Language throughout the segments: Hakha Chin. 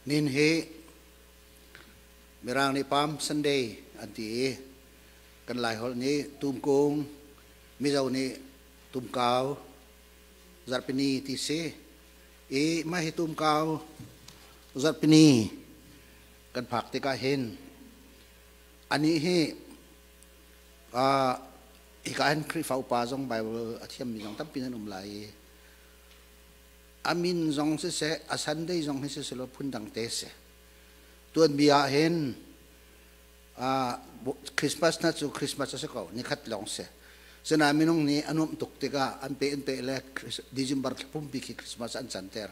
Nin hi Mirang nih Palm Sunday an ti i kan Laiholh nih Tumkung, Mizo nih Tumkau, Zarhpini ti si. I mah hi Tumkau, Zarhpini kan phak tikah hin anih hi hika hin Khrihfa upa zong Bible a thiammi zong tampi nan um lai i a min zong siseh a Sunday zong hi siseh law phundang te si. Tuanbia ah hin Christmas na cu Christmas a si ko, nikhat lawng si. Sinain minung nih a nuamh tuk tikah an pe an pe le December thla pumpi khi Christmas an canter.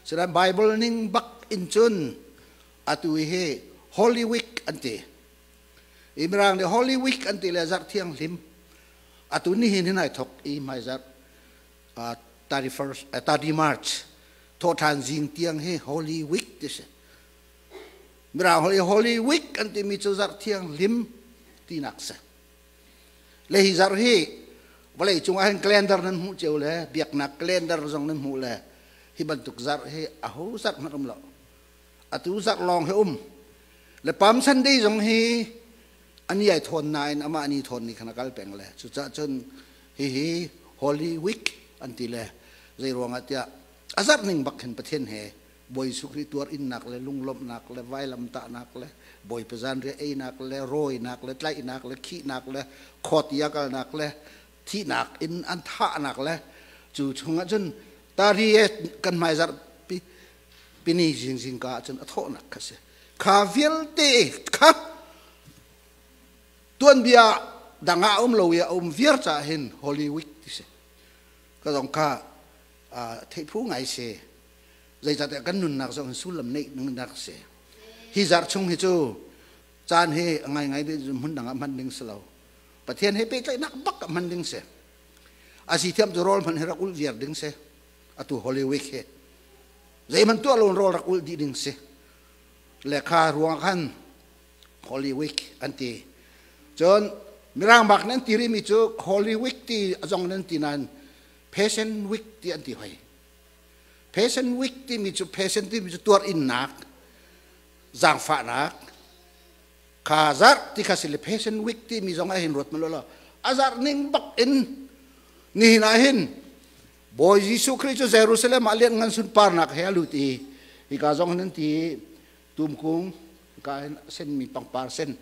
Sinain Bible ning bak in cun atu hi Holy Week an ti. I Mirang nih Holy Week an ti le zarh thianghlim. Atu nihin hin ai thok i hmaizarh 31st 30 March thawhṭhan zing tiang hi Holy Week ti si. Mirang holh i Holy Week an timi cu zarh thianghlim tinak si. Le hi zarh hi vawlei cung ah hin calendar nan hmuh cio le biaknak calendar zong nan hmuh le hi bantuk zarh hi aho zarh hmanh um lo. Atu zarh lawng hi um. Le Palm Sunday zong hi ani ai thawn nain amah ni thawn ni khan a kal peng le cucaah cun hihi Holy Week an ti le zei ruangah tiah a zarh ning bak khin Pathian he Bawi Jesuh Khrih tuar innak le lunglawmhnak le vailamtahnak le Bawipa zanriah einak le rawinak le tlaihnak le khihnak le khawt i a kalnak le thihnak in an thahnak le cu chungah cun tari kan hmaizarh pi pini zingzing ka ah cun a thawhnak kha si kha vialte kha tuanbia dang ah um lo i a um viar caah hin Holy Week ti si ka zong kha theih phu ngai si zeicahtiah kan nunnak zong sullam neih nunnak si hi zarh chung hi cu caan hi ngai ngai hmun dang ah hman ding si lo Pathian he pehtlaihnak bak ah hman ding si a si thiam cu rawl hman hi rak ulh viar ding si atu Holy Week hi zeihmanh tuah lo rawl rak ulh dih ding si le kha ruang khan Holy Week an ti cun mirang bak nan ti rimi cu Holy Week ti zong nan ti nain Passion Week ti an ti hoi Passion Week timi cu passion timi cu tuar innak zaangfahnak kha zarh ti kha si le Passion Week timi zong ah hin ruat ma lo a zarh ning bak in nihin ah hin Bawi Jesuh Khrih cu Jerusalem ah lianngan sunparnak he a lut i hika zong hin an ti tumkung hika hin a senmi pangpar sen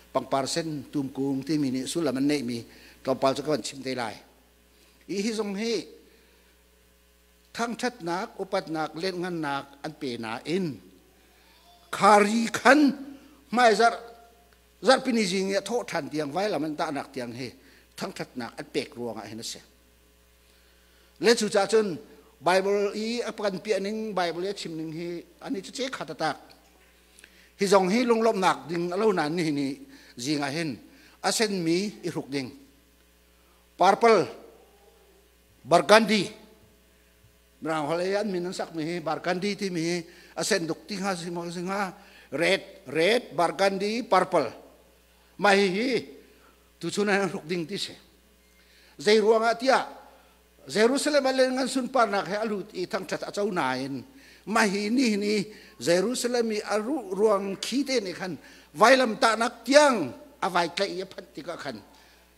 pangpar sen tumkung timi nih sullam an neihmi tlawmpal cu ka van chim te lai. Hi hi zong hi thangṭhatnak upatnak lianngannak an pe nain khari khan hmaizarh zarhpini zing i a thawh ṭhan tiang vailam an tahnak tiang hi thangṭhatnak an pek ruangah hin a si. Le cucaah cun Bible i a kan piah ning Bible i a chim ning hi ani cu ce kha tatak. Hi zong hi lunglawmhnak ding a lo nain nihin hi zing ah hin a senmi i hruk ding. Purple, burgundy, Mirang holh i an min an sakmi hi burgundy timi hi a sen duk ti hnga si maw si hnga red, red, burgundy, purple. Mah hihi tuchun ah hruk ding ti si. Zei ruangah tiah Jerusalem ah ngan sunparnak he a lut i thangṭhat a co nain mah hi ni ni Jerusalem i a ruh ruang khi te nih khan vailamtahnak tiang a vai tlaih i a phanh tikah khan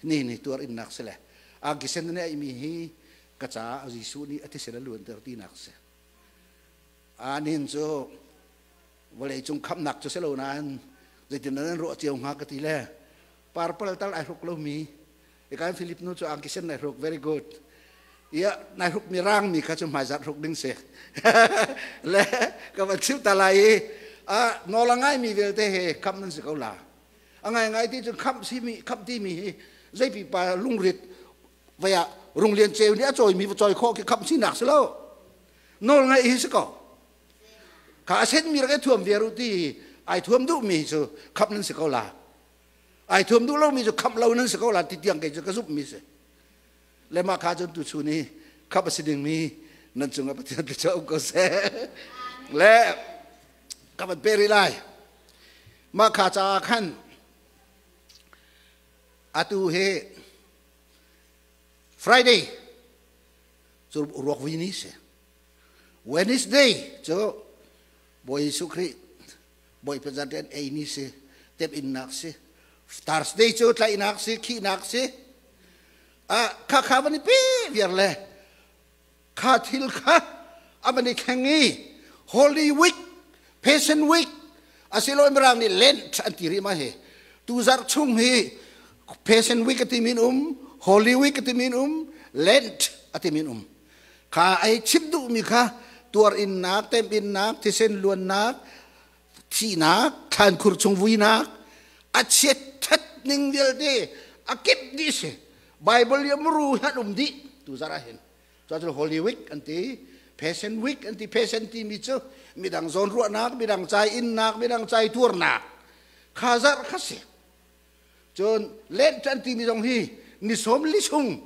ni ni tuar innak si le a kisen ne ai mi hi ka caah Jesuh nih a thisen a luanter tinak si. Anin cu vawlei cung khamnak cu si lo nain zeitin nan ruah cio hnga ka ti le purple tal ai hruk lomi ikan Philip nu cu angki sen nai hruk very good ia nai hruk mi rang mi kha cu hmaizarh hruk ding si le ka van chim ta lai i a nawl a ngai mi vialte he khamh nan si ko la a ngai ngai ti cu khamh si mi khamh ti mi hi zeipi pa lungrit vaya runglian ceu nih a cawi mi va cawi khawh khi khamh sinak si lo nawl ngaih hi si ko kha a sen mi rak i thuam viar u ti ai thuam duh mi cu khamh nan si ko la ai thuam duh lomi cu khamh lo nan si ko la ti tiang kei cu ka zumh mi si le mah kha cun tu chun hi khamh a si ding mi nan cungah Pathian thluachuah um ko seh le ka van pe rih lai mah kha caah khan atu hi Friday cu ruak vui ni si Wednesday cu Bawi Jesuh Khrih Bawipa zarhrian ei ni si, temhinnak si, Thursday cu tlaihnak si, khihnak si. Kha kha van i pi viar le kha thil kha a van i thleng i Holy Week, Passion Week, asilo Mirang nih Lent an ti rih ma hi. Tu zarh chung hi Passion Week a timi um, Holy Week a timi um, Lent a timi um. Kha ai chim duhmi kha tuar innak, temhinnak, thisen luannak, thihnak, thlankhur chung vuinak, a chiat that ning vialte a kip dih si. Bible i muru han um dih tu zara hin. Cu Holy Week an ti, Passion Week an ti, Passion timi cu midang zawn ruahnak, midang cai innak, midang cai tuarnak kha zarh kha si. Cun Lent an timi zong hi ni sawm li chung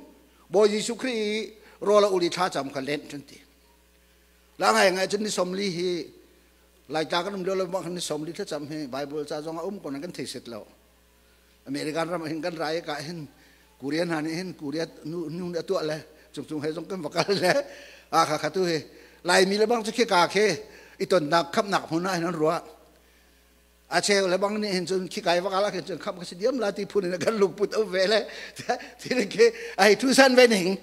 Bawi Jesuh Khrih i rawl a ul i thlacam kha Lent an ti. La ngai ngai cun ni sawm li hi Laitla kan um lio lo bang ni sawm li thlacam hi Bible ca zong a um ko nan kan thei set lo. American ram hin kan rai ka hin Korean hna nih hin Korea nu nu nih a tuah le cung cung he zong kan va kal le a kha kha tu hi Laimi le bang cu khi ka khi i tonnak khamnak hmun ah hin an ruah. A cheu le bang nih hin cun khi kai va kal ah khin cun khamh ka si diam la ti phun in kan lungput um ve le thil khi ai thu san ve ning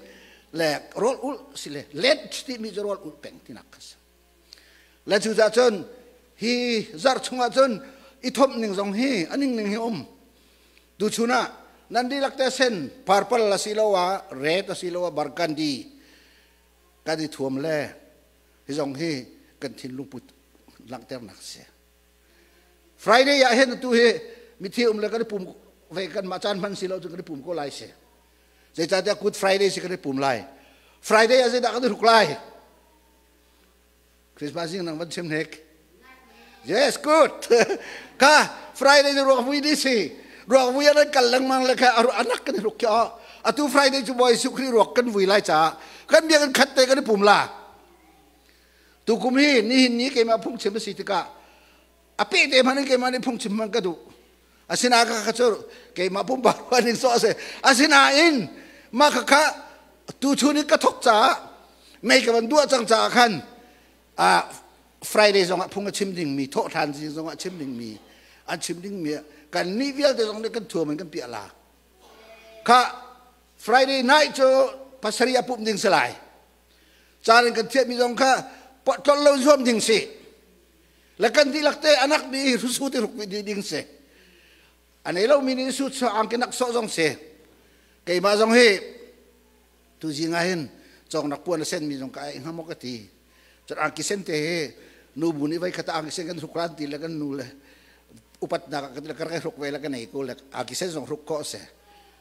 le rawl ul si le let ti mi cu rawl ul peng tinak kha si le cu ca cun hi zarh chungah cun i thomh ning zong hi aning ning hi um tu chun ah nan dihlak te sen purple asiloah red asiloah burgundy kan i thuam le hi zong hi kan thinlung put langhternak si. Friday ah hin tu hi mithi um le kan i pum ve kan mah caan hman si lo cun kan i pum ko lai si. Zeicahtiah Good Friday si kan i pum lai. Friday ah zeidah kan i hruk lai? Christmas zing nang van chim hnek. Yes, good. Ka Friday ni ruak vui ni si. Ruak vui an kal lengmang le kha anak kan i hruk kya. Atu Friday cu Bawi Jesuh ruak kan vui lai caah kan biakinn khat te kan i pum la. Tukum hi nihin ni keimah phungchim a si tikah a peh te hmanh in keimah nih phungchim hmanh ka duh. Asinain ka kha cu keimah pumpak ruah ning sawh a si. Asinain mah khakha tuchun in ka thok caah mei ka van duah cang caah khan Friday zongah phung a chim dingmi thawhṭhan zing zongah chim dingmi an chim dingmi kan nih vialte zong nih kan thuam in kan piah la. Kha Friday night cu pasarih a pumh ding si lai. Caan in kan thiahmi zong kha tlolh lo zuam ding si. Le kan dihlak te anak mi hrusu ti ruk dih ding si. A nei lomi nih su angki nak sawh zong si. Keimah zong hi tu zing ah hin cawngnak puan a senmi zong ka ai hnga maw ka ti. Cun angki sen te hi nu bu nih voi khat angki sen kan hruk ran ti le kan nu le upatnak kan ka rak hruk ve le ka nei ko le angki sen zong hruk khawh si.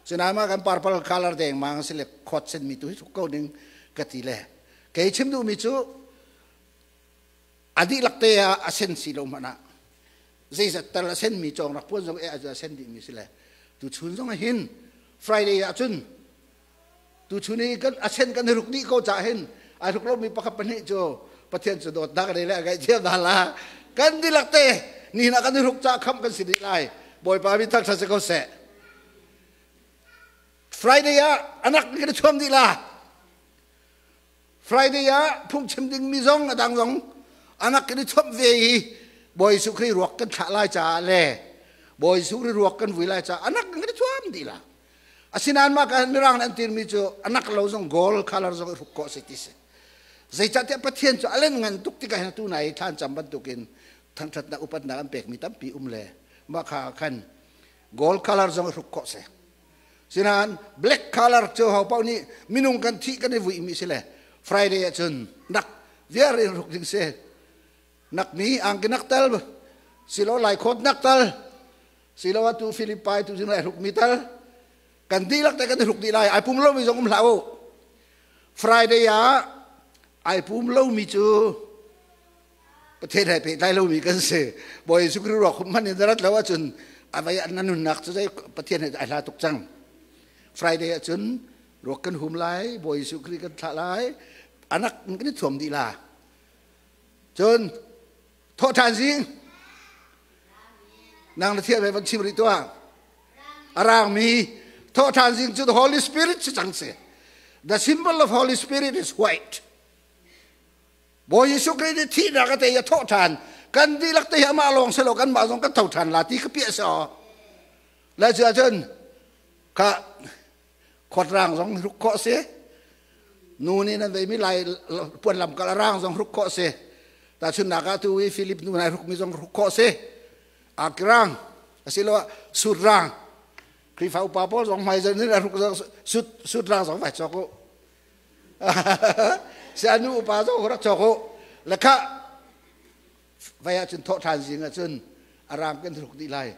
Sinain mah kan purple color dengmang si le khawt senmi tu hi hruk ko ding ka ti le kei chim duhmi cu a dihlak te ah a sen si lo hmanh ah zeizat tal a senmi cawng rak puan zong e a sen dihmi si le tu chun zong hin Friday ah cun tu chun i kan a sen kan ruk dih ko cah hin ai hruk lomi pakhat pahnih cu Pathian cu dawtnak nei le a ngaihthiam hna la kan dihlak te ni hna kan i hruk cah khamh kan si dih lai. Bawipa mi thangṭhat si ko seh. Friday ah anak kan i thuam dih la. Friday ah phungchim ding mi zong a dang zong anak kan i thuam ve i Bawi Jesuh Khrih ruak kan thlah lai caah le Bawi Jesuh Khrih ruak kan vui lai caah anak kan i thuam dih la. Asinain mah ka mirang nih an tirmi cu anak lo zong gold color zong i hruk khawh si ti si. Zeicahtiah Pathian cu a len ngan tuk tikah hin atu nai thlan cam bantukin thangṭhatnak upatnak an pekmi tampi um le mah kha khan gold color zong i hruk khawh si. Sinain black color cu ho paoh nih minung kan thih kan i vuimi si le Friday ahcun nak viar in hruk ding si. Nak mi angki nak tal silo lai khawt nak tal silo atu Philippi tu zing lai hruk mi tal kan dihlak te kan i hruk dih lai. Ai pum lomi zong um hlah u. Friday ah ai pum lomi cu Pathian he pehtlai lomi kan si. Bawi Jesuh Khrih ruak hman in rat lo ahcun a vai na nunnak cu zei Pathian he ai hla tuk cang. Friday ahcun ruak kan hum lai, Bawi Jesuh Khrih kan thlah lai, anak kan i thuam dih la. Cun thawhṭhan zing nang na thiam he van chim rih tuah. A rangmi thawhṭhan zing cu the Holy Spirit si cang si. The symbol of Holy Spirit is white. Bawi Jesuh Khrih nih thihnak a tei a thawh ṭhan. Kan dihlak te hi amah lawng si lo, kanmah zong kan tho ṭhan la ti ka piah si aw. Le cu ahcun kha khuatrang zong hruk khawh si. Nu nih nan veimi lai puan lamkal a rang zong hruk khawh si. Tahchunhnak ah tu i Philip nu nai hrukmi zong hruk khawh si. Akirang asiloah sutrang Khrihfa upa pawl zong hmaizarh nih hruk zong sutrang zong vai cawk u. Sianu upa zong rak cawk u. Le kha vai ahcun thawh ṭhan zing ahcun a rang kan hruk dih lai.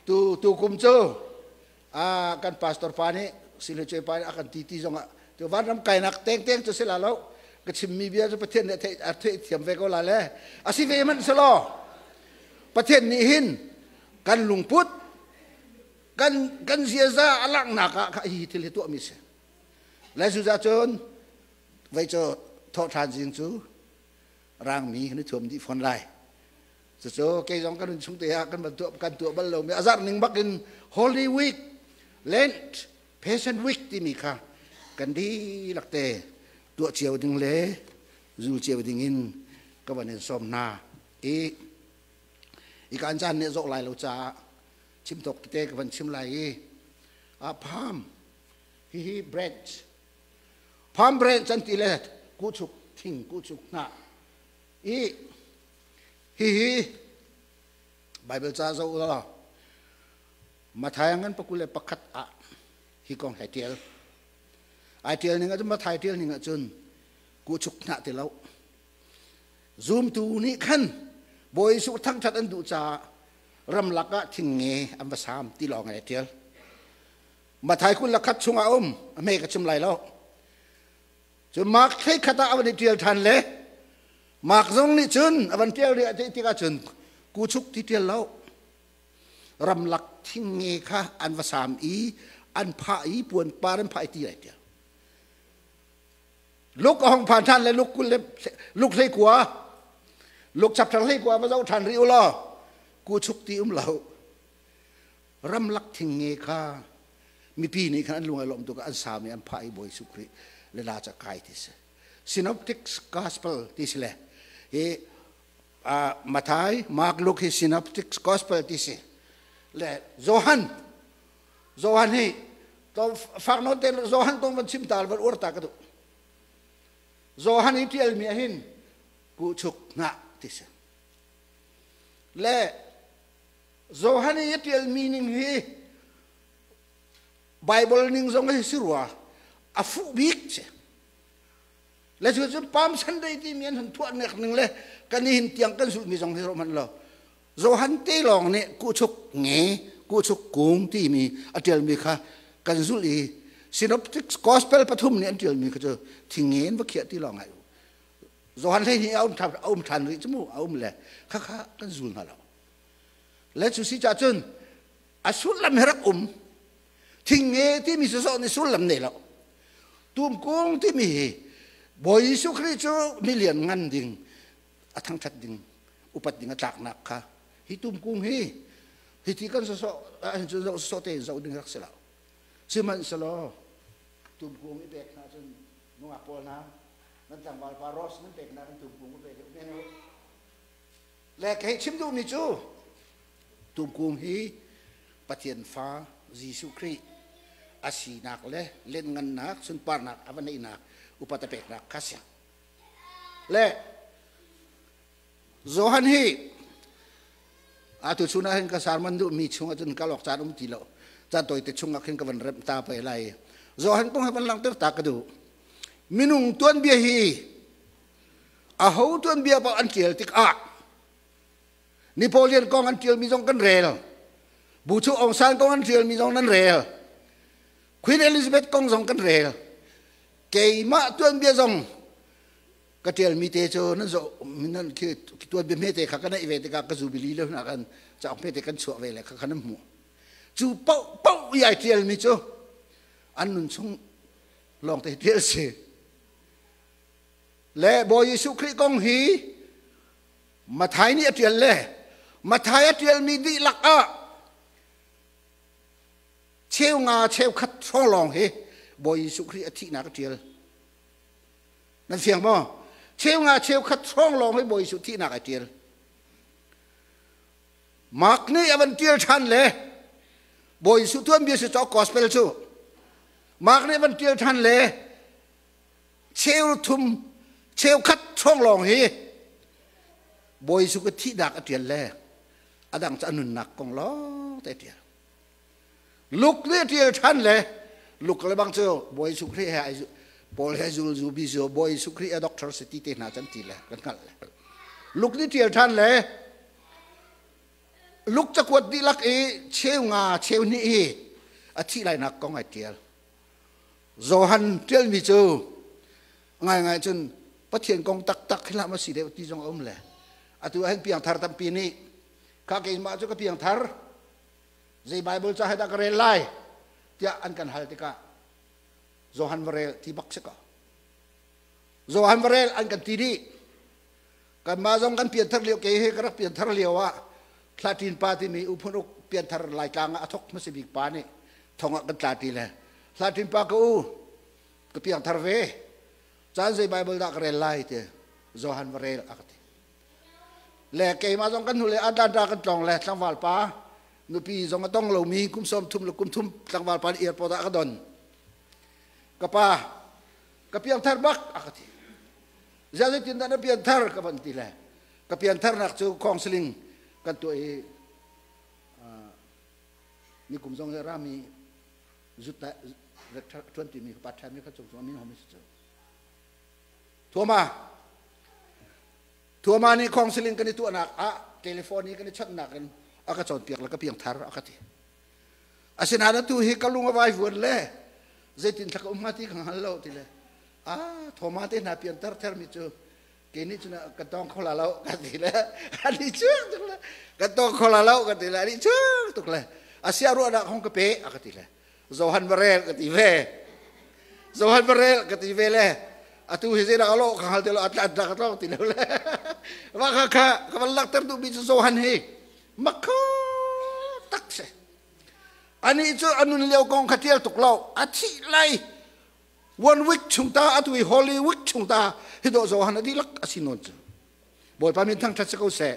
Tu tu kum cu kan pastor pa nih Siloche pa nih a kan ti ti zongah tu vanram kainak tengteng cu si la lo ka chimmi bia cu Pathian nih a theih thiam ve ko la le a si ve hmanh selaw Pathian nih hin kan lungput kan kan ziaza a langhnak ah kha hi thil hi tuahmi si le cu cun vei cu thawhṭhan zing cu rangmi kan i thuam dih fawn lai. Cucu kei zong kan chung te ah kan van tuah kan tuah bal lomi a zarh ning bak in Holy Week, Lent, Passion Week timi kha kan dihlak te tuah cio ding le zul cio ding in ka van in sawm hna i i kan caan nih zawh lai lo caah chim tawk tete ka van chim lai i a palm hihi branch palm branch an ti le kuchuk thing kuchuk hnah i hihi Bible ca zoh law Matthai ngan pakul le pakhat ah hi kong he tial ai tial ning ahcun Matthai tial ning ahcun kuchuk hnah ti lo Zumtu nih khan Bawi Jesuh thangṭhat an duh caah ramlak ah thingnge an va saam ti lawng ai ṭial. Matthai 21 chungah a um, a hme ka chim lai lo. Cun Mark thleikhat ah a van i ṭial ṭhan le Mark zong nih cun a van ṭial rih ti tikah cun kuchuk ti ṭial lo. Ramlak thingnge kha an va saam i an phah i puan par an phah i ti ai ṭial. Luk a hong phan ṭhan le luk kul le luk hlei kua luk chapter hlei kua va zoh ṭhan rih u law kuchuk ti um lo ramlak thing nge kha mipi nih khan an lung ai lawm tuk an saam i an phah i Bawi Jesuh Khrih le la ca kai ti si Synoptic Gospel ti si le hi Matthai Mark Luke hi Synoptic Gospel ti si le Johan Johan hi to fak nawn te Johan kong van chim ta van uar ta ka duh. Johan i tial mi ahin kuchuk hna ti si. Le Johan i tial mi ning hi Bible ning zong hi si rua a fuh bik si. Le cu cu Palm Sunday ti mi an hun thuah nek ning le kan hin tiang kan zulh mi zong hi ro man lo. Johan te lawng nih kuhchuk nge kuhchuk kung timi a ṭialmi kha kan zulh i Synoptic Gospel pathum nih an ṭialmi kha cu thinge in va khiah ti lawng ai Johan hlei hnih a um ṭhan a um ṭhan rih cu mu a um le khakha kan zul hna lo le cu si cah cun a sullam hi rak um thinge timi sawsawh nih sullam nei lo tumkung timi hi Bawi Jesuh Khrih cu milian ngan ding a thangṭhat ding upat ding a tlaknak kha hi tumkung hi hiti kan sawsawh ahhin cun zoh sawsawh tein zoh ding rak si lo sihmanhsehlaw tumkung i pek hna cun nungak pawl hna nan tlangval pa ros nan pek hna kan tumkung i pek le ka hei chim duhmi cu tumkung hi Pathian fa Jesuh Khrih a sinak le lianngannak sunparnak a va neihnak upat a peknak kha si Le Johan hi atu chun ah hin ka sermon duhmi chung ahcun kal awk caan um ti lo. Caan tawite chung ah khin ka van remh ta pe lai. Johan kong hi van langhter ta ka duh. Minung tuanbia hi aho tuanbia paoh an ṭial tikah Napoleon kong an ṭialmi zong kan rel. Buchu Aung San kong an ṭialmi zong nan rel. Queen Elizabeth kong zong kan rel. Keimah tuanbia zong ka ṭialmi te cu nan zoh nan khi tuanbia hmete kha ka neih ve tikah ka jubilee le hna kan cauk hmete kan chuah ve le kha khan an hmuh. Cu paoh paoh i ai ṭialmi cu an nun chung lawngte ṭial si. Le Bawi Jesuh Khrih kong hi Matthai nih a ṭial le Matthai a ṭialmi dihlak ah cheu nga cheukhat hrawng lawng hi Bawi Jesuh Khrih a thihnak a ṭial. Nan fiang maw? Cheu nga cheukhat hrawng lawng hi Bawi Jesuh thihnak a ṭial. Mark nih a van tial ṭhan le Bawi Jesuh tuanbia si cawk gospel cu Mark nih a van tial ṭhan le cheu thum cheukhat chawng lawng hi Bawi Jesuh ka thihnak a ṭial le a dang cu a nunnak kong lawng te a ṭial. Luke nih a ṭial ṭhan le Luke le bang cu Bawi Jesuh Khrih he Paul he zul zu bi zu Bawi Jesuh Khrih a doctor si ti te hna can ti le kan hngalh le Luke nih ṭial ṭhan le Luke cakuat dihlak i cheu nga cheu hnih hi a thih lainak kong ai ṭial. Johan ṭialmi cu ngaingai cun Pathian kong taktak hi hlah ma si deuh ti zong a um le atu ah hin piangthar tampi nih kha keimah cu ka piangthar zei Bible ca he dah ka rel lai tiah an kan hal tikah Johan va rel ti bak si ko. Johan va rel an kan ti dih. Kanmah zong kan pianthar lio ke he ka rak pianthar lio ah Thlaṭin pa timi uphun uk pianthar Laitlang ah a thok hmasa bik pa nih thong ah kan tla ti le Thlaṭin pa ka u ka piangthar ve caan zei Bible dah ka rel lai ti Johan va rel a ka ti. Le keimah zong kan hnule Atlanta kan tlawng le tlangval pa nupi zong a tong lomi kum 30 le kum thum tlangval pa nih airport ah ka don. Ka pa ka piangthar bak a ka ti. Ziah zeitindah na pianthar ka van ti le ka piantharnak cu counseling kan tuah i nikum zong hi rami zut ṭuan timi pa ṭhan kha cung cung min hom si cu thuama thuama nih counseling kan i tuahnak ah telephone i kan i chawnhnak in a ka cawnpiak le ka piangthar a ka ti asinain atu hi ka lung a vai vuan le zeitin thla ka um hnga ti ka hngal lo ti le ah thoma te hna pianter thermi cu ke nih cun ka tong kho la lo ka ti le ani chuak tuk le ka tong kho la lo ka ti le ani chuak tuk le asia ruahnak hong ka pe a ka ti le Johan Varel ka ti ve Johan Varel ka ti ve le atu hi zeidah alo ka hal te lo atla atla ka tlong ti lo le wa kha kha ka van lakter duh mi cu Johan hi makho tak se ani cu anun lio kong kha tial tuk lo a thih lai One week chung ta atu i Holy Week chung ta hi dawh Johan a dihlak a si nawn cu. Bawipa min thangṭhat si ko seh.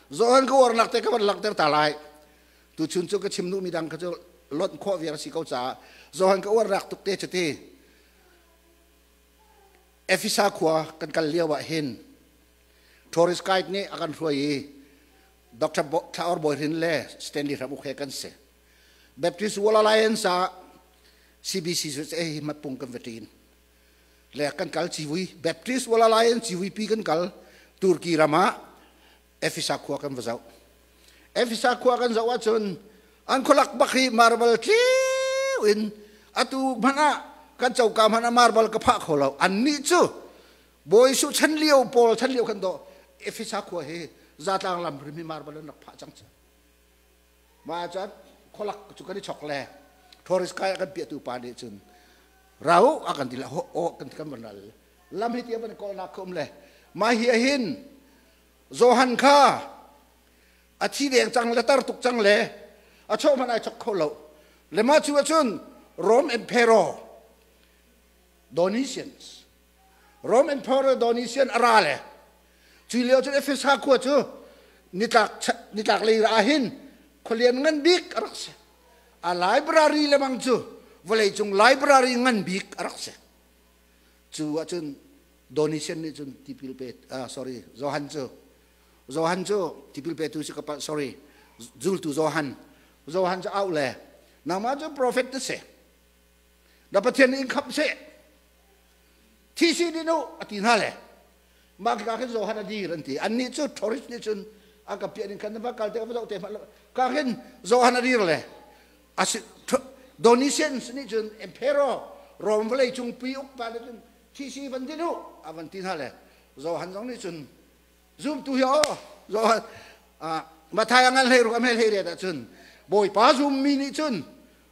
Johan ka uarnak te ka van langhter ta lai. Tuchun cu ka chim duhmi dang kha cu lonh khawh viar a si ko caah Johan ka uarnak tuk te cu ti. Efesa khua kan kal lio ah hin tourist guide nih a kan hruai i Dr. Thlaor Bawi le Stanley Hram Uk he kan si. Baptist World Alliance ah CBC cu hi matpung kan va ṭin le kan kal civui Baptist World Alliance civui pi kan kal Turkey ram ah Efesa khua kan va zoh Efesa khua kan zoh ahcun an khualak bak hi marble tliu in atu hmanh ah kan coka hmanh ah marble ka phah kho lo annih cu Bawi Jesuh chan lio Paul chan lio khan do Efesa khua hi zatlang lam hrim hi marble an rak phah cang cu Mah ahcun khualak cu kan i chok le tourist kai a kan piahtu pa nih cun rau a kan ti le aw kan kan van ral lam hi ti van kawlnak kha um le mah hi ahin Johan kha a thi deng cang le tar tuk cang le a chawh hmanh ai chok kho lo le mah cu ahcun Rome Emperor Domitians Rome Emperor Domitian a ra le cu lio cun Efesa khua cu nitlak nitlak lei ra hin khualian ngan bik a rak si a library le bang cu vawleicung library ngan bik a rak si cu ahcun Domitian nih cun tipil pe sorry Johan cu Johan cu tipil petu si ka sorry zultu Johan Johan cu auh le nangmah cu prophet na si na Pathian nih in khamh seh thi si din u a ti hna le mah ka khin Johan a dir an ti annih cu tourist nih cun a ka piah ning khan va kal te va zoh te hmanh ka khin Johan a dir le asi Domitians nih cun emperor Rome vawlei cung pi uk pa nih cun thi si van din u a van ti hna le Johan zong nih cun zumtu hi aw Johan Mathai a ngan hlei ruk a mel hlei riat ahcun Bawipa zummi nih cun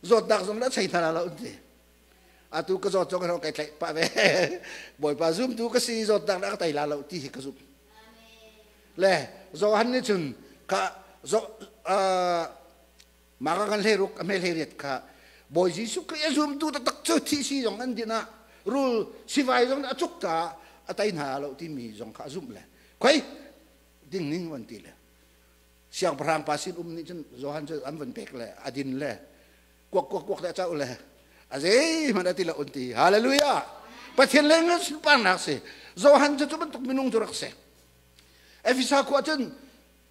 zawtnak zong le chei hna lo an ti atu ka zawt zong kai tlaih pah ve Bawipa zumtu ka si zawtnak dah ka tei la lo ti hi ka zumh le Johan nih cun ka zo mah ka kan hlei ruk a mel hlei riat kha Bawi Jesuh Khrih a zumtu taktak cu thi si zong an din ah rul sivai zong a cuk ta a tei hna lo timi zong kha a zumh le khoi ding ning van ti le Siangpahrang pa sin um nih cun Johan cu an van pek le a din le kuak kuak kuak le cau le a zeihmanh a ti lo un ti. Hallelujah! Pathian le ngan sunparnak si. Johan cu cu bantuk minung cu rak si. Efesa khua cun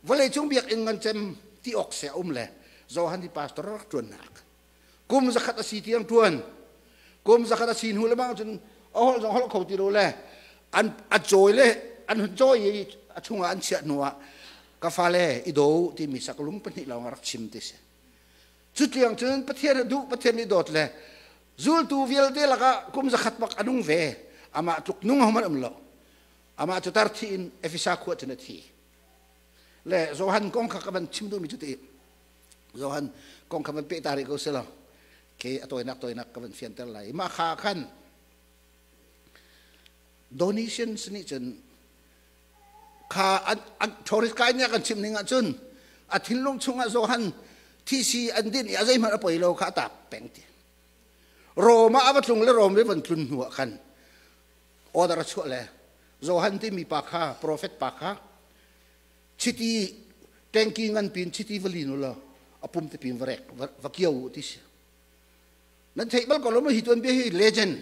vawlei cung biakinn ngan cem ti awk se a um le Johan hi pastor rak ṭuannak. Kum zakhat a si tiang ṭuan. Kum zakhat a si hnu le bang cun a holh zong holh kho ti lo le an a cawi le an hun cawi i a chungah an chiah hnu ah ka fale i do timi saklung pahnih lawng a rak chim ti si. Cu tiang cun Pathian a duh, Pathian nih dawt le zultu vialte lakah kum zakhat bak a nung ve. Amah tluk nung hohmanh um lo. Amah cu tar thi in Efesa khua cun a thi. Le Johan kong kha ka van chim duhmi cu ti Johan kong kha van peh ta rih ko selaw ke a tawinak tawinak ka van fianter lai. Mah kha khan Donatians nih cun kha an tourist kai nih a kan chimh ning ahcun a thinlung chungah Johan thisi an din i a zeihmanh a poi lo kha a tap peng ti. Rom ah a va tlung le Rom i van tlun hnu ah khan order a chuah le Johan timi pa kha prophet pa kha chiti tanki ngan pin chiti va lin ulaw a pum te pin va rek va kio u ti si. Nan theih bal ko lo ma hi tuan bia hi legend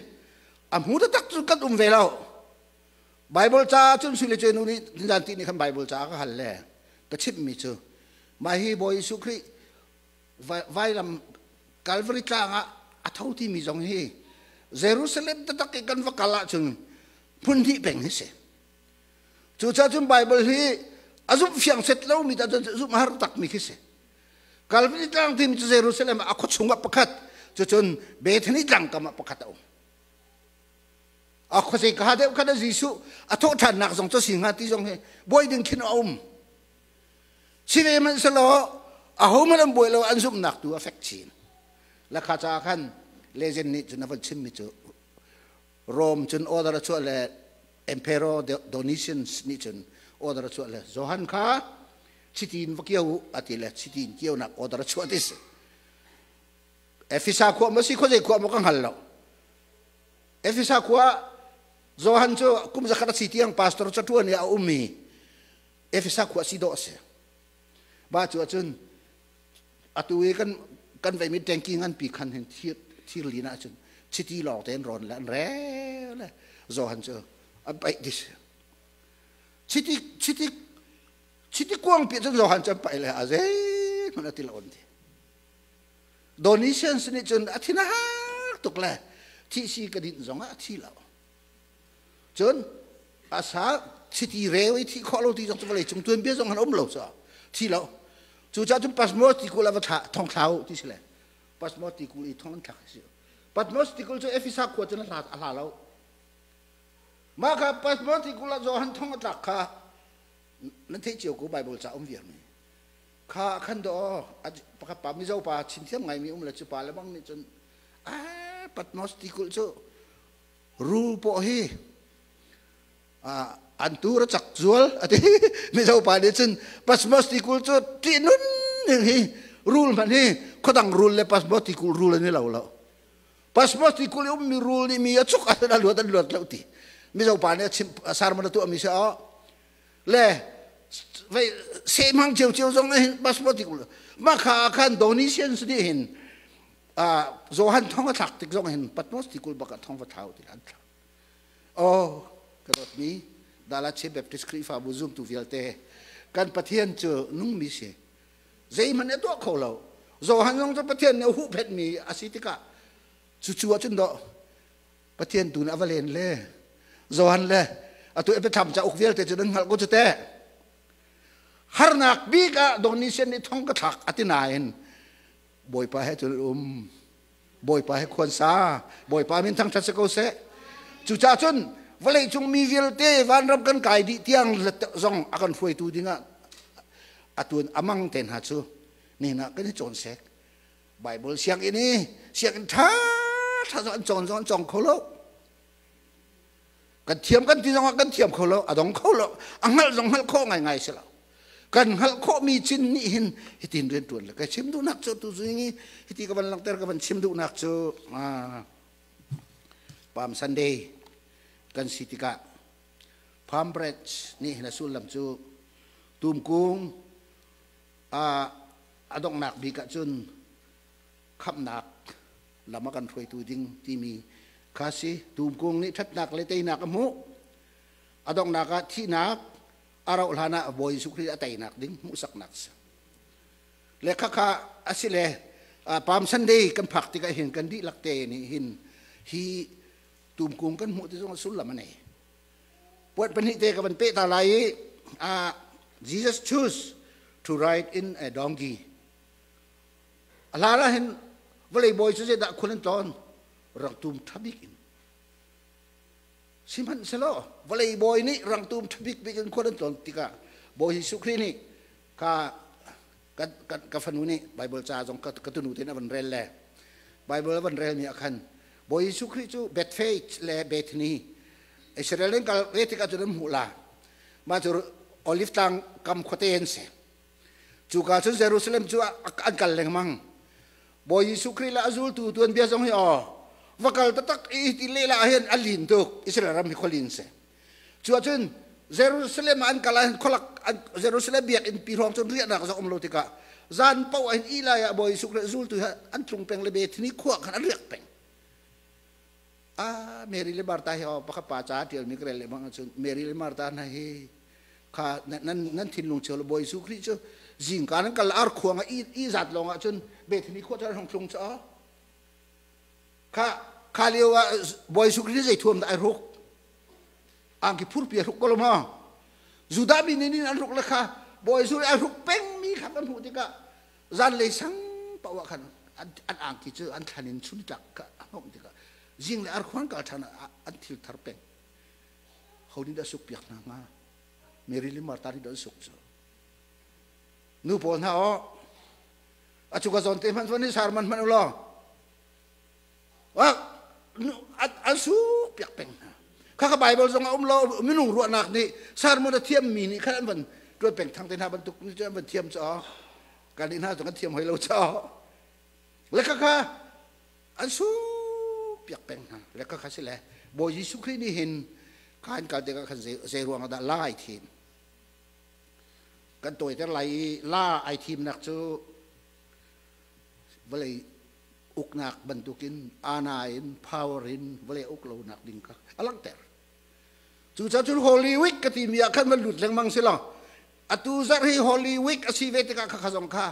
a hmu taktak cu kan um ve lo. Bible ca cun sui le ce nu nih zan ti nih khan Bible ca ka hal le ka chimh mi cu mah hi Bawi Jesuh Khrih vailam Calvary tlang ah a tho ti mi zong hi Jerusalem taktak i kan va kal ahcun hmun hnih peng hi si. Cucaah cun Bible hi a zumh fiang set lo mi ta cun zumh har tak mi khi si. Calvary tlang timi cu Jerusalem ah a khua chung ah pakhat cucun Bethany tlang kam ah pakhat a um. A khuazei ka deuh khan Jesuh a thawh ṭhannak zong cu si hnga ti zong hi buai ding khin a um. Si ve hmanhsehlaw ahohmanh an buai lo an zumhnak tu a fek chin. Lakha caah khan legend nih cun a von chimmi cu Rome cun order a chuah le Emperor Domitian nih cun order a chuah le Johan kha chiti in va kio u a ti le chiti in kionak order a chuah ti si. Efesa khua maw si khuazei khua maw ka hngal lo. Efesa khua Johan cu kum zakhat a si tiang pastor ca ṭuan i a um i Efesa khua si dawh a si. Ba cu ahcun atu i kan kan veimi tanki nganpi khan hin thir thir lin ahcun chiti lawng tein rawn le an re le Johan cu an paih ti si. Chiti chiti chiti kuang pi cun Johan cu an paih le a zeihmanh a ti lo an ti. Donatians nih cun a thin a hak tuk le thihsi ka dinh zongah a thi lo. Cun a sa chiti reu i thih khawh lo ti zong cu vawlei cung tuanbia zong han um lo cu thi lo. Cucaah cun Pasmos tikul a va thla thong thlau ti si le Pasmos tikul i thong an thlak si. Patmos tikul cu Efesa khua cun a hla a hla lo. Mah kha Patmos tikul ah Johan thong a tlak kha nan theih cio ko Bible ca um viar mi. Kha khan do pakhat pa Mizo pa chin thiam ngaimi um le cu pa le bang nih cun Patmos tikulh cu rul pawh hi an tur a cak zual ati Mizo pa nih cun Patmos tikulh cu ṭihnun ning hi rul hmanh hi khuadang rul le Patmos tikulh rul an i lo lo. Patmos tikulh i ummi rul nih mi a cuk ah a luat an luat lo ti Mizo pa nih a chim sarman a tuahmi si oh le vei sehmang ciocio zong hin passport tik mah kha khan Donesians nih hin Johan thong a thlak tik zong hin Patmos tikul bak ah thong va thlau ti an thlak. Oh, ka dawtmi Dalache Baptist Khrihfabu zumtu vialte kan Pathian cu nungmi si. Zeihmanh a tuah kho lo. Johan zong cu Pathian nih a huhphenhmi a si tikah cucu ahcun dawh Pathian tu nih a va len le Johan le atu biathlam cauk vialte cu nan hngalh ko cu teh. Harnak bik ah Donisian nih thong ka thlak a ti nain Bawipa he cun um. Bawipa he khuan sa. Bawipa min thangṭhat si ko seh. Cucaah cun vawleicung mi vialte vanram kan kai dih tiang zong a kan hruaitu dingah atun amang te hna cu nihin ah kan i cawn sek. Bible sianginn i sianginn ṭha ṭha zong an cawn zong an cawng kho lo. Kan thiam kan ti zongah kan thiam kho lo, a dong kho lo, a hngalh zong hngalh khawh ngaingai si lo. Kan hngalh khawhmi cin nih hin hitin rian ṭuan le ka chim duhnak cu tu zing i hiti ka van langhter ka van chim duhnak cu Palm Sunday kan si tikah Palm Branch nih hin a sullam cu tumkung. A donghnak bik ahcun khamhnak lam a kan hruaitu ding timi kha si. Tumkung nih ṭhatnak le teinak a hmuh. A donghnak ah thihnak a rauh hlan ah Bawi Jesuh Khrih a teinak ding hmuhsaknak si. Le khakha a si le Palm Sunday kan phak tikah hin kan dihlak te nih hin hi tumkung kan hmuh ti zong sullam a nei. Puat pahnih te ka van peh ta lai i Jesus choose to ride in a donkey. A hlan ah hin vawlei bawi cu zeidah khul an tlawn? Rangtum ṭha bik in. Sihmanhsehlaw vawlei bawi nih rangtum ṭha bik bik in khul an tlawn tikah Bawi Jesuh Khrih nih ka ka ka fanu nih Bible ca zong ka ka tunu tein a van rel le Bible a van rel mi ah khan Bawi Jesuh Khrih cu Bethphage le Bethany Israel in kal ve tikah cun an hmuh la. Mah cu Olive tlang kam khuate an si. Cuka cun Jerusalem cu an kal lengmang. Bawi Jesuh Khrih le a zultu tuanbia zong hi aw va kal taktak i ti lehla ah hin a lin tuk. Israel ram hi khualin si. Cu ahcun Jerusalem ah an kal ahhin khualak Jerusalem biakinn pi hrawng cun riahnak zong um lo tikah zan paoh ah hin Eli ah Bawi Jesuh Khrih zultu hi an tlung peng le Bethany khua khan an riak peng. Ah Mary le Martha hi aw pakhat pa ca tialmi ka rel lengmang ahcun Mary le Martha hna hi kha nan nan thinlung cheu le Bawi Jesuh Khrih cu zingka nan kal ar khuang i i zat lawng ahcun Bethany khua cu an hung tlung cu kha kha lio ah Bawi Jesuh Khrih zei thuam dah ai hruk angki phurpi a hruk ko lo maw Judah mi nih nin an hruk le kha Bawi Jesuh ai hruk pengmi kha kan hmuh tikah zanlei sang paoh ah khan an angki cu an thlan in chuntlak kha a hnomh tikah zing le arkhuan kal ṭhan an thil thar peng ho nih dah suk piak hna hnga Mary le Martha nih dah an suk cu nu pawl hna aw a cu ka zawn te hmanh ni sar man hmanh ulaw an suk piak peng hna kha ka Bible zong a um lo minung ruahnak nih sermon a thiam mi nih khan an van tuan peng thang te hna bantuk nih an van thiam cho kan nih hna zong an thiam hoi lo cho le kha kha an suk piak peng hna le kha kha si le Bawi Jesuh Khrih nih hin khan kal tikah khan zei ruang dah lai thim kan tawiter lai i la ai thimnak cu vawlei uknak bantukin ana in power in vawlei uk lonak ding kha a langhter. Cucaah cun Holy Week ka timi ah khan van lut lengmang si lo. Atu zarh hi Holy Week a si ve tikah kha kha zong kha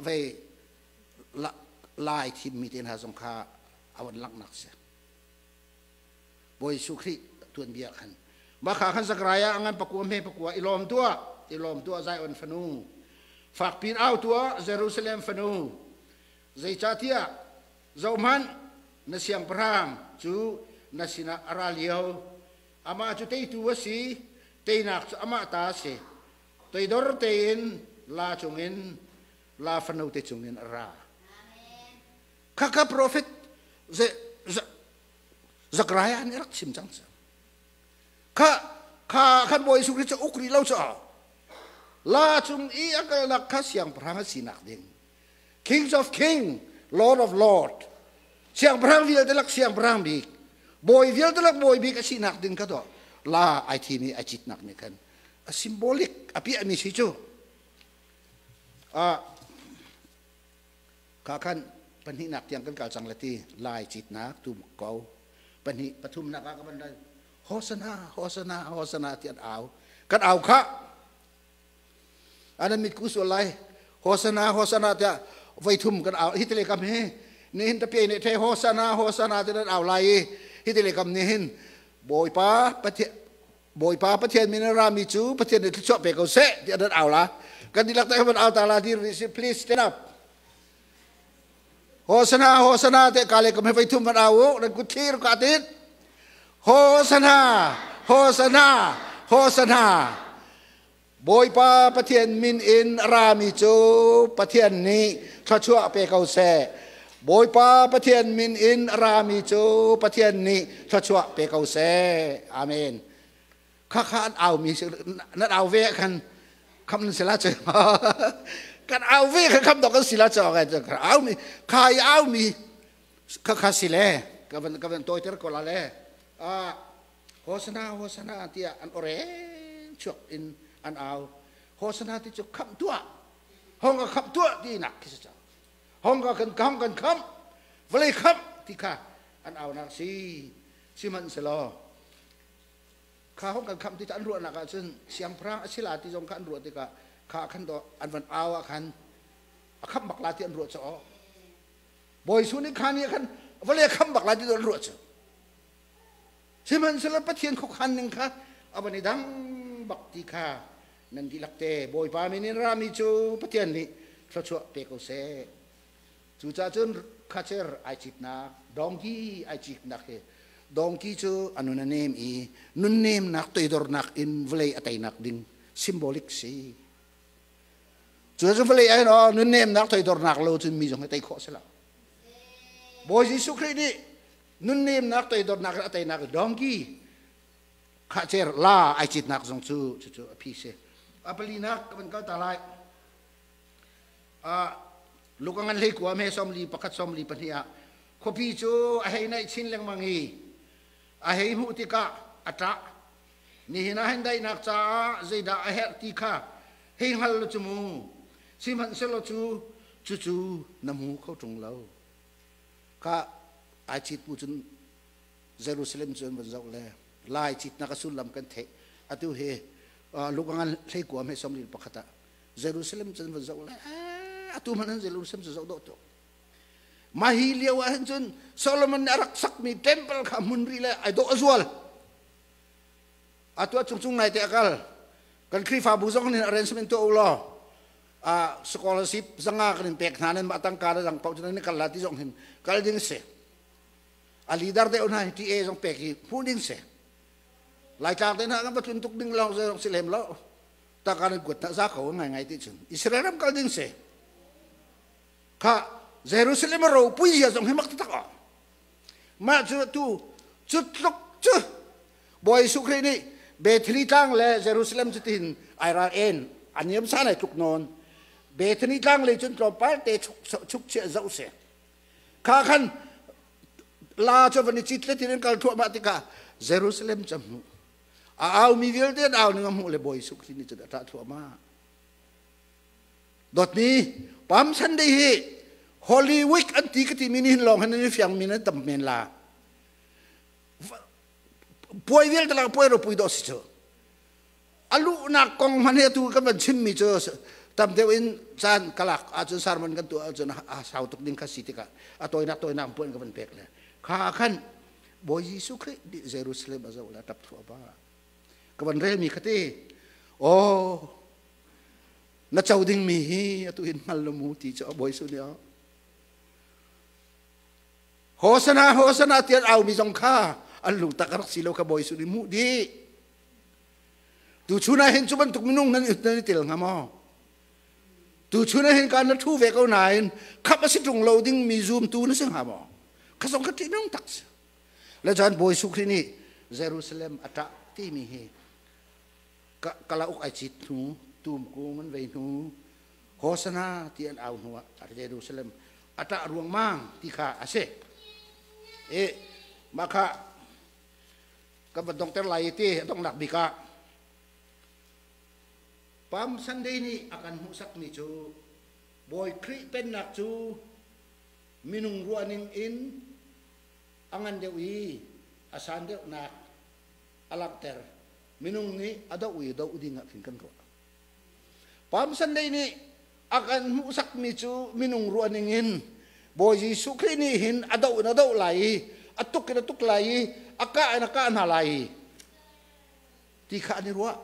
vei lai thimmi te hna zong kha a van langhnak si. Bawi Jesuh Khrih tuanbia khan mah kha khan Zechariah a ngan pakua hme pakua i lawm tuah i lawm tuah Zion fanu fakpin au tuah Jerusalem fanu Zeicahtiah zohhmanh, na siangpahrang cu na sinah a ra lio. Amah cu teitu a si, teinak cu amah ta a si. Toidor tein la cungin, la fanote cungin a ra. Khakha profet Zechariah nih a rak chim cang cu. Kha kha khan Bawi Jesuh Khrih cu uk rih lo cu la cung i a kalnak kha siangpahrang a sinak ding Kings of King, Lord of Lord, siangpahrang vialte lak siangpahrang bik, bawi vialte lak bawi bik a sinak ding kha to la ai thimi ai citnak nih khan a symbolic a piahmi si cu. Kha khan pahnihnak tiang kan kal cang le ti lai citnak tu ko pahnih pathumnak ah ka van rai hosana hosana hosana ti an au kan au kha An mit ku sual lai. Hosana, Hosana tiah voi thum kan au. Hi tile kam hi nihin tapiai nih the Hosana, Hosana ti nan au lai i hi tile kam nih hin Bawipa Pathian Bawipa Pathian min rami cu Pathian nih thluachuah pe ko seh tiah nan au la. Kan dihlak te kan au ta la dir rih si please stand up. Hosana, Hosana te ka le kam he voi thum kan au u nan kut thlir ka tit. Hosana, Hosana, Hosana. Bawipa Pathian min in a rami cu Pathian nih thluachuah pe ko seh. Bawipa Pathian min in a rami cu Pathian nih thluachuah pe ko seh. Amen. Khakha an aumi nan au ve khan kham nan si la cu. Kan au ve khan kham dok kan si la cu. Aumi kha i aumi khakha si le ka van ka van tawiter ko la le. Ah Hosana, Hosana tiah an oreng chuak in an au. Hosana ti cu khamh tuah. Hong ka khamh tuah tinak khi si cang. Hong ka kan hong kan khamh, vawlei khamh ti kha an aunak si. Sihmanhsehlaw kha hong kan khamh ti an ruahnak ahcun siangpahrang a si la ti zong kha an ruah tikah kha khan do an van au ah khan a khamh bak la ti an ruah cu Bawi Jesuh nih kha nih khan vawlei a khamh bak lai ti an ruah cu. Sihmanhsehlaw Pathian khuakhan ning kha a van i dang bak ti kha nan dihlak te Bawipa min in rami cu Pathian nih thluachuah pe ko seh. Cucaah cun khacer ai citnak, dongki ai ciknak hi dongki cu a nun a nem i nunnemnak toidornak in vawlei a teinak ding symbolic si. Cu cu vawlei ai no nunnemnak toidornak lo cun mi zong hi tei khawh si lo. Bawi Jesuh Khrih nih nunnemnak toidornak a teinak donkey khacer la ai citnak zong cu cucu a phi si. A palinak ka van kal ta lai. Luka ngan hlei kua me 41 42 ah khuapi cu a hei naih chin lengmang i a hei hmuh tikah a ṭah. Nihin ah hin daihnak caah zeidah a herh ti kha hei hngal lo cu mu. Sihmanhsehlaw cu cucu na hmu kho ṭung lo. Kha ai cit bu cun Jerusalem cu an van zoh le lai citnak a sullam kan theih. Atu hi Luka ngan hlei kua me 41 ah Jerusalem cu an van zoh le atu hmanh an Jerusalem cu zoh dawh tuk. Mah hi lio ah hin cun Solomon nih a rak sakmi temple kha hmun rih le ai dawh a zual. Atu ah cungcung nai te a kal. Kan Khrihfabu zong nih arrangement tuah u law scholarship zanga kan in pek hna nan mah tangka le dang paoh cu nan kal la ti zong hin kal ding si. A leader deuh hna hi TA zong pek hi hmuh ding si. Laitlang te hna kan va tlun tuk ding lawng zong si lem lo. Taka nan kuat na za ko ngai ngai ti cun Israel ram kal ding si. Kha Jerusalem ropui zia zong hi mak taktak ah. Mah cu tu cu tluk cu Bawi Jesuh Khrih nih Bethany tlang le Jerusalem cu tin ai ral en an niam sa nai tluk nawn Bethany tlang lei cun tlawmpal te chuk chiah zoh si kha khan la cu van i cit le tin kal thuahmah tikah Jerusalem cu hmuh a au mi vialte an au ning a hmuh le Bawi Jesuh Khrih nih cun a ṭah thluahmah Dawtmi, Palm Sunday hi Holy Week an ti ka timi ni hin lawng hin an i fiang mi nan tam men la. Puai vialte lak puai ropui dawh si cu. A luhnak kong hman he tu kan van chimmi cu tam deuh in caan kalak ahcun sermon kan tuah ahcun a sau tuk ding kha si tikah a tawinak tawinak puan ka van pek le kha khan Bawi Jesuh Khrih Jerusalem a zoh le tap thua ba ka van relmi kha ti oh na co dingmi hi atu hin hngal lo mu ti cu a bawi su nih Hosana Hosana tian aumi zong kha an lungtak a rak si lo kha bawi su nih hmuh dih tu chun ah hin cu bantuk minung nan nan i tel hnga maw tu chun ah hin kan na thu ve ko nain khap a si ṭung lo ding mi zumtu na si hnga maw kha zong kha ṭih nung tak si le cun bawi su Khrih nih Jerusalem a ṭah timi hi kalauk ai cit hnu tum kung an vei hnu Hosana ti an au hnu ah Jerusalem a ṭah ruangmang ti kha a si e mah kha kan van dongter lai ti a donghnak bik ah Palm Sunday nih a kan hmuhsakmi cu Bawi Khrih pennak cu minung ruahning in a ngan deuh i a san deuhnak a langhter minung nih a doh i doh ding ah khin kan ruah Palm Sunday nih a kan hmuhsakmi cu minung ruah ning in Bawi Jesuh Khrih nih hin a doh in a doh lai i a tuk in a tuk lai i a kah in a kah hna lai i ti kha an i ruah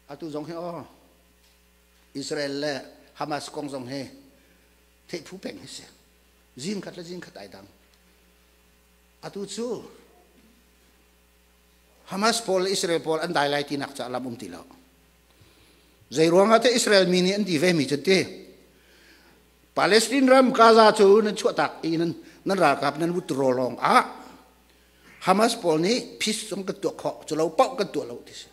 atu zong hi aw Israel le Hamas kong zong hi theih phu peng hi si zing khat le zing khat ai dang Atu cu Hamas pawl le Israel pawl an dai lai tinak ca lam um ti lo. Zei ruangah te Israel mi nih an ti ve mi cu ti Palestine ram Gaza cu nan chuahtak i nan nan ralkap nan withdraw lawng ah Hamas pawl nih peace zong kan tuah khawh cu lo paoh kan tuah lo ti si.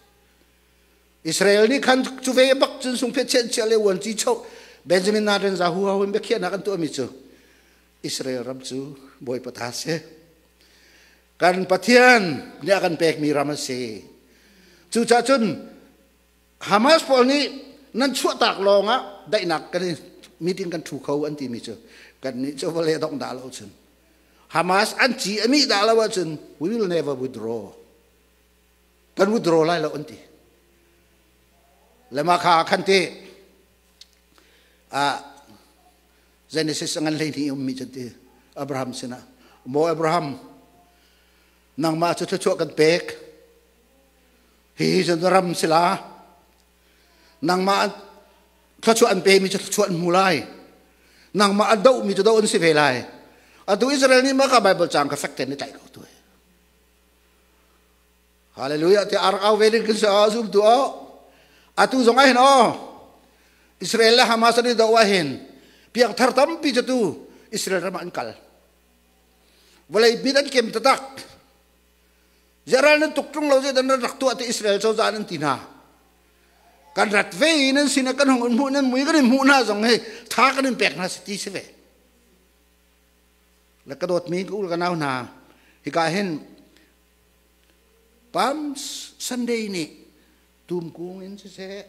Israel nih khan cu ve bak cun sungphet chian chia le uan ci cho Benjamin Netanyahu ho in biakhiahnak an tuahmi cu Israel ram cu Bawipa ta si. Kan Pathian nih a kan pekmi ram a si. Cucaah cun Hamas pawl nih Nan chuahtak lawng ah daihnak kan meeting kan thu kho an timi cu kan nih cu vale dong dah lo cun Hamas an ci ami dah lo ahcun we will never withdraw. Kan withdraw lai lo an ti. Le ma kha khan ti a Genesis ngan hlei ni ummi cu ti Abraham sinah maw Abraham nangmah cu thluachuah kan pek hihi cu na ram sila nangmah thluachuah an pemi cu thluachuah an hmu lai nangmah a dohmi cu doh an si ve lai atu Israel nih mah ka Bible cang ka fek ten ni tlaih ko tu Hallelujah ti ar au ve ding kan si o zum tu o atu zong ah hin o Israel le Hamas an i do ah hin piang thar tampi cu tu Israel ram ah an kal vawlei bit an kem tatak Zeral nan tuk tung lo ze dan rak tuah ti Israel cozah nan ti hna kan rat ve nan sin kan hong hmuh nan mui kan in hmuh hna zong hi tha kan in pek hna si ti si ve le ka dawtmi ka ul ka nau hna hika hin Palm Sunday nih tumkung in siseh,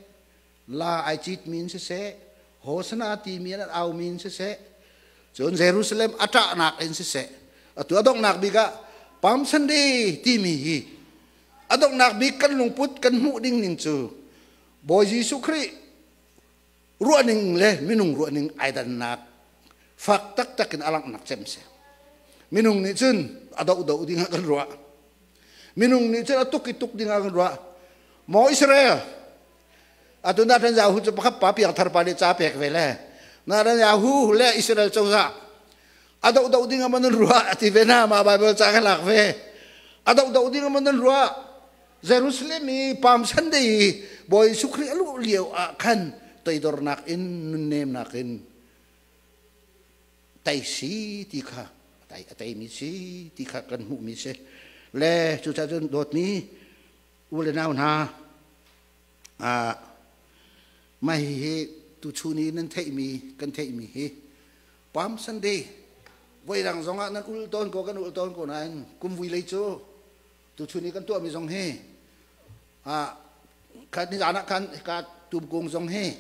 la ai citmi in siseh, Hosana timi an aumi in siseh, cun Jerusalem a ṭahnak in siseh, atu a donghnak bik ah Palm Sunday timi hi a donghnak bik kan lungput kan hmuh ding ning cu Bawi Jesuh Khrih ruahning le minung ruahning ai dannak fak taktak in a langhnak cem si. Minung nih cun a doh doh ding ah kan ruah. Minung nih cun a tuk i tuk ding ah kan ruah. Maw Israel, atu Netanyahu cu pakhat pa piang thar pa nih ca pek ve le Netanyahu le Israel cozah a doh doh ding ah man ruah ati ve na ma Bible ca ka lak ve a doh doh ding ah man ruah Jerusalem i Palm Sunday i Bawi Jesuh Khrih a luh lio ah khan toidornak in nunnemnak in tei si ti kha a teimi si ti kha kan hmuhmi si le cucaah cun dawtmi u le nau hna mah hihi tuchun i nan theihmi kan theihmi hi Palm Sunday voi dang zongah nan ul tawn ko kan ul tawn ko nain kum vui lei cu tuchun i kan tuahmi zong hi khat ni zan ah khan ka tumkung zong hi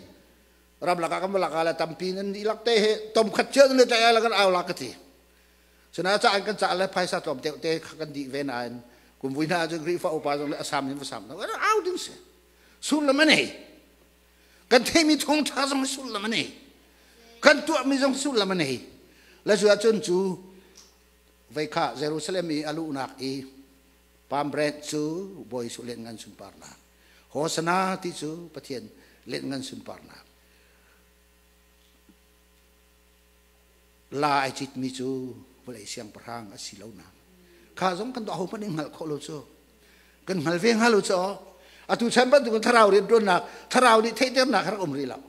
ram lakah kan laka le tampi nan dihlak te hi tom khat cio nan tlai la kan au la ka ti sina ca an kan ca le phaisa tlawm deuh te kan dih ve nain kum vui hna cun Khrihfa upa zong le asam in va sam au ding si sullam a nei kan theimi thawngṭha zong sullam a nei kan tuahmi zong sullam a nei le cu ahcun cu Veikha Jerusalem i a luhnak i palm branch cu Bawi Jesuh lianngan sunparnak. Hosana ti cu Pathian lianngan sunparnak. La ai citmi cu vawlei siangpahrang a si lo nak. Kha zong kan tuah ho hmanh in hngalh khawh lo cu. Kan hngal ve hnga lo cu. Atu chan bantuk thlarau rianṭuannak, thlarau nih theihternak rak um rih lo.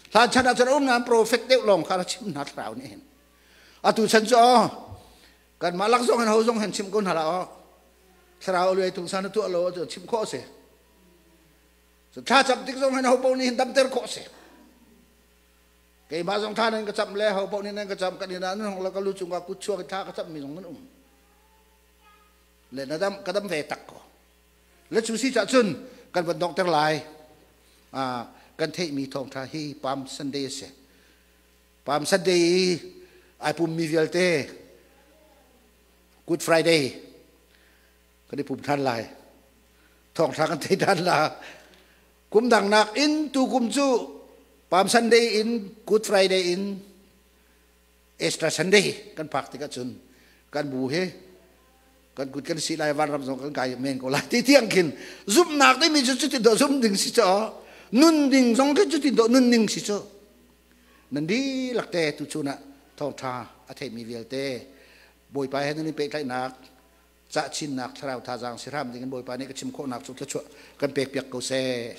Hlan chan ah cun um nain profet deuh lawng kha rak chim hna thlarau nih hin. Atu chan cu aw kanmah lak zong hin ho zong hin chim ko hna la aw thlarau luai tung san tuah lo cu chim khawh si. So thla cam tik zong hin ho paoh nih hin damter khawh si. Keimah zong thla nan ka cam le ho paoh nih nan ka cam kan inn ah nan hong la ka lu cungah kut chuak in thla ka cam mi zong nan um. Le na dam ka dam ve tak ko. Le cu si cah cun kan van donghter lai. Kan theihmi thawngṭha hi Palm Sunday a si. Palm Sunday i ai pummi vialte Good Friday kan i pum ṭhan lai. Thawngṭha kan thei ṭhan la. Kum dang nak in tu kum cu Palm Sunday in Good Friday in Easter Sunday kan phak tikah cun kan bu he kan kut kan si lai vanram zong kan kai men ko lai ti tiang khin zumhnak timi cu cutin dawh zum ding si cu nun ding zong khi cutin dawh nun ding si cu nan dihlak te tuchun ah thawngṭha a theimi vialte Bawipa he nan i pehtlaihnak cahchinnak thlarau thazaang si hram ding in Bawipa nih ka chim khawhnak cu thluachuah kan pek piak ko seh.